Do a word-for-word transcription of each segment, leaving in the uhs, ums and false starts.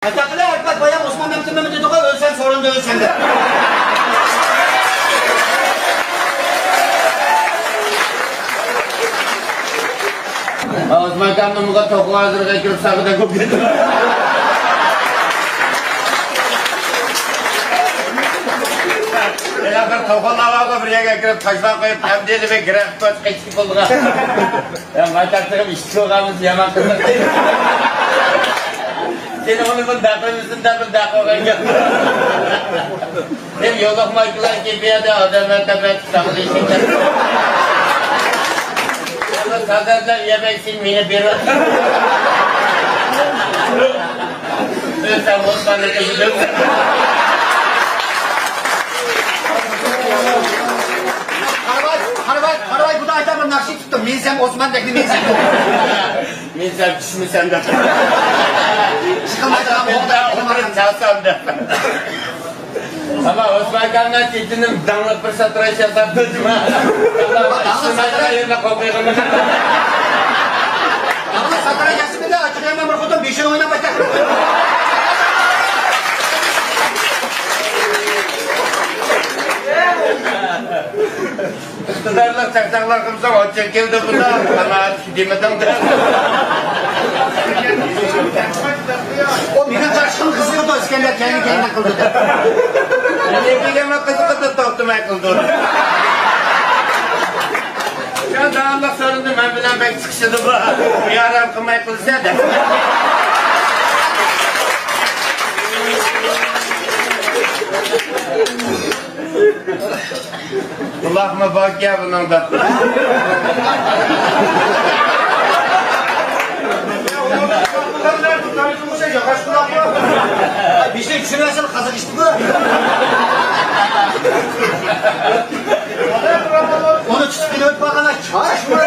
ئاتاقلى ئەرباب بايام ئوسمان مەمتىمىن دېدىغۇ، ئۆلسەم سورۇندا ئۆلسەم دەپ. ئوسمان ئاكامنىڭ بۇ توقۇ ھازىرغا كىرىپ ساغىدەك بولۇپ كەتتى. يەنە بىر توقۇلارغا بىر يەرگە كىرىپ تاشلاپ قويۇپ، ئەمدى بىر گىرەپ قويۇپ قېچىپ بولدىغان. يا، مايتاق چىقىپ ئىشىك سوغامىز يامان قىزىق. سېنى ئۇنى بۇنى دەقىمىزدىن دەپىل دەقىغان گەپ. دەپ يولۇقمايدىغان كېپىياتتا ئادەملەر تەبىئەت تاقلىشىڭ. ساداتلار يەمەي سېنى مېنى بېرىۋاتىدۇ. ئۆزەم بولسام. قارىۋاي، قارىۋاي، قارىۋاي، بۇدا ئايتا بىر ناخشا ئېيتىپتۇ. مېنسەم ئوسمان دەكنى مېنسەم. مېنسەم چۈشمىسەم دەپ. چىقالمايدىغان بولدى. چالسام دەپ. ئەمما ئوسمان ئاكامنىڭ چېچىنىڭ داڭلىق بىر ساتىراش ياساپ بېرىمەن. ئەمما داڭلىق ساتىراش يەرنى قوقۇيغىنى. داڭلىق ساتىراش ياسىمىدى، ئاچىقىمەن بىر خوتۇن بېشىنى ئويناپ ئاچاق. ئىقتىدارلىق چاقچاقلار قىلساڭ، ئوچۇق كەلدى بۇدا، قانائەتلىك دېمىدىڭ دە. ئۇ مېنىڭ چاقچىقىمنى قىزىقىدۇ، ئىسكەندەر كەينى كەينىدىن قىلدى دەپ. مېنىڭكىگە قىزىقىدۇ، توختىماي قىلدى. شۇ داۋاملىق سورۇندى، مەن بىلەن بەك چىقىشىدۇ بۇ. بىئارام قىلماي قىلسا دەپ. قۇلاقمۇ باركەن بۇنىڭدا. بىشنى چۈشۈرۈۋەرسەن، قازاق ئىشتىكۇ. ئۇنى تۇتۇپ كېلىۋېتىپ باققاندا چاچمۇ.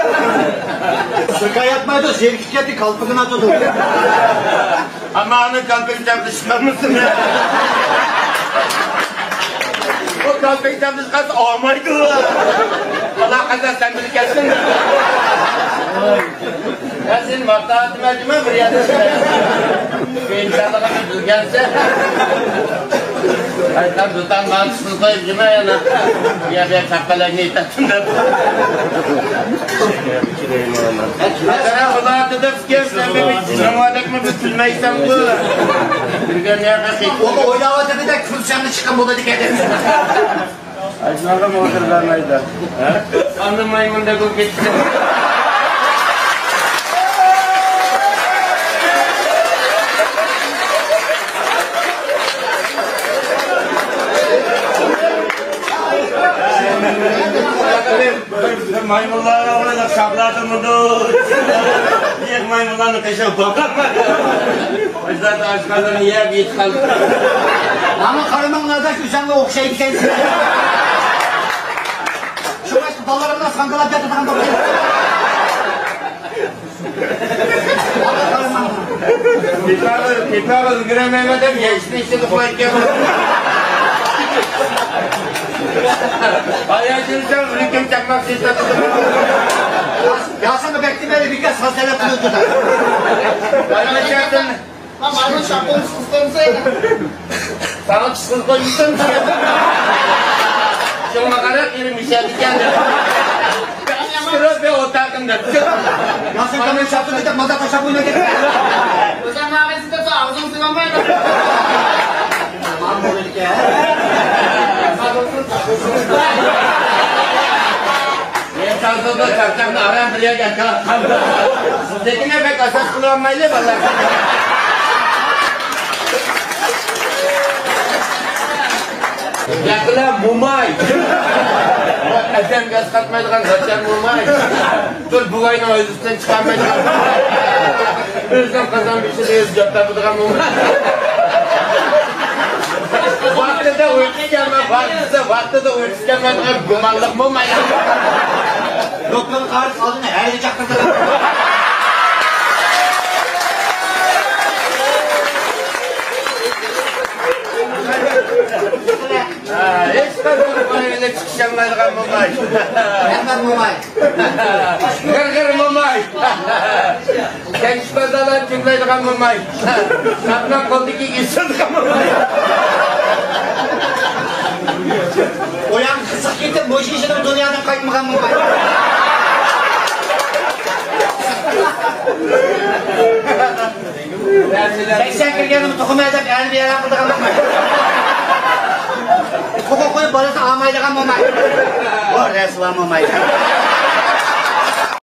سىركاياتمايدۇ، زېرىكىپ كەتتى، كالپۇكىنى ئاتىدۇ. ئەمما ئۇنىڭ كالپۇكى چاپلىشىپ قالمىسۇن. ئۇ كالپۇكى چاپلىشىپ قالسا ئالمايدۇ. ئالاقىدار سەن بىلىپ كەتسۇن. يا سېنى ماختاۋاتىمەن جۇما بىر يەردە. ئىنشاللاه بىلگەنسەن. ئايتام دۇتان ماڭا تۇتۇپ قويۇپ جۇما يەنە. يا بىر چاققانلارنى ئېيتاتتىم دەپ. ئاكا ئۇلار دەپ كەپ سەن بىر جۇمادەكمۇ بىر كۈلمەيسەنغۇ. كۈلگەن يەردە قېتىپ. ئۇمۇ ئويلاۋاتىدۇ-دە، كۈلسەممۇ چىققان بولىدىكەن دەپ. ئاشۇنىڭغا موتور بەرمەيدۇ. ئاندىن مايمۇندەك بولۇپ كېتىپتۇ. مايمۇنلارغا ئويناپ ساقلاردىمۇ؟ يەق مايمۇنلارنى قېشىغا باقىمەن. ئۆزلەردە ئاشقانلىرىنى يەپ يېتىپ قالدى. ماڭا قارىماڭ، ئاداش، ئۆزۈڭگە ئوخشايدىكەنسەن. شۇڭا بالىلىرىمنى ساڭگىلاپ ياتىدىغان بولدى. ماڭا قارىماڭ. تېپىغا، تېپىغا ئۈلگۈرەلمەيمەن دەپ يەشنى ئىچىدە قويۇپ كەلدىم. ئاياغ كەلسەم، ئۈلكەم چاقماق سېتىۋاتىدۇ. ياسىنغا بەك دېمەيلى، بىكار ساز تەلەپ قىلىۋېتىدۇ. ئاياغ كەلسەم، مانا شاپتۇل چىقىپ كەلسە. ساڭا چىقىپ قويمىسۇن. شۇڭا قاراپ يېرىم ئىشەدىكەن دەپ. تۇرۇپ بىر ئوتاقىم دەپ. ياسىن، مانا شاپتۇل دەپ مازا تاشلاپ ئويناپ كەتتى. ئۆزۈڭ نارازى دەپ ئاغزىڭ سىلامايدۇ. مانا بولىدىكەن. مېنىڭ چاغدىغۇ چاقچاقنى ئاران بىر يەرگە ئەكەۋاتقان. لېكىن بەك ئاساس قىلىۋالمايلى، بالىلار. ياقىلا موماي. ئادەمگە ئەسقاتمايدىغان زاتكەن موماي. بىر بوۋاينىڭ ھۆددىسىدىن چىقالمايدىغان. ئۆزىنىڭ قازان بېشىدا ئۆزى گەپ تاپىدىغان موماي. ۋاقتىدا ئۇيقۇسى كەلمەي، ۋاقتىدا، ۋاقتىدا ئۇيقۇسى كەلمەيدىغان گۇمانلىق موماي. دوكتورغا قارىسا ئالدىن ھەيدە چاقىرىدىغان. ھە، ھېچقاچان ئۇنىڭ ئىلى چىقىشالمايدىغان موماي. مەمەت موماي. غىر-غىر موماي. كەچ بازارلار جۈملەيدىغان موماي. ساپنىڭ قولىدىكى ئېسىلىدىغان موماي. ئۇيان قىزىق كېتىپ، مۇشۇ ئىشىدىن دۇنيادىن قايتمىغان موماي. سەكسەن كىرگەندىمۇ تۇخۇم ھەيدەپ، ئەرنى بىئارام قىلىدىغان موماي. تۇغۇپ قويۇپ، بالىسىنى ئالمايدىغان موماي. بۇ رەسۋا موماي.